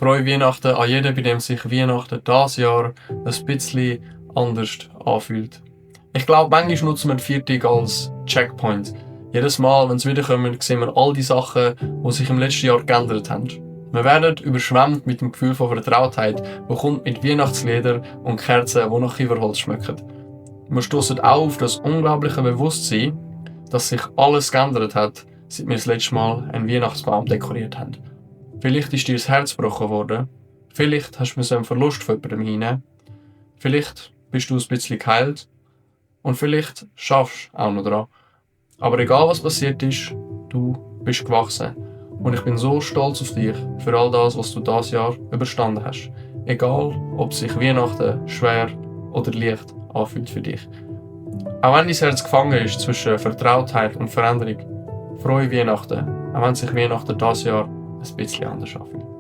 Frohe Weihnachten an jeden, bei dem sich Weihnachten dieses Jahr ein bisschen anders anfühlt. Ich glaube, manchmal nutzen wir die Viertig als Checkpoint. Jedes Mal, wenn sie wiederkommen, sehen wir all die Sachen, die sich im letzten Jahr geändert haben. Wir werden überschwemmt mit dem Gefühl von Vertrautheit, das kommt mit Weihnachtsliedern und Kerzen, die nach Kieferholz schmecken. Wir stoßen auch auf das unglaubliche Bewusstsein, dass sich alles geändert hat, seit wir das letzte Mal einen Weihnachtsbaum dekoriert haben. Vielleicht ist dir das Herz gebrochen worden, vielleicht hast du einen Verlust von jemandem hinnehmen, vielleicht bist du ein bisschen geheilt und vielleicht schaffst du auch noch dran. Aber egal was passiert ist, du bist gewachsen. Und ich bin so stolz auf dich für all das, was du dieses Jahr überstanden hast. Egal, ob sich Weihnachten schwer oder leicht anfühlt für dich. Auch wenn dein Herz gefangen ist zwischen Vertrautheit und Veränderung, frohe Weihnachten, auch wenn sich Weihnachten dieses Jahr ein bisschen anders anfühlt.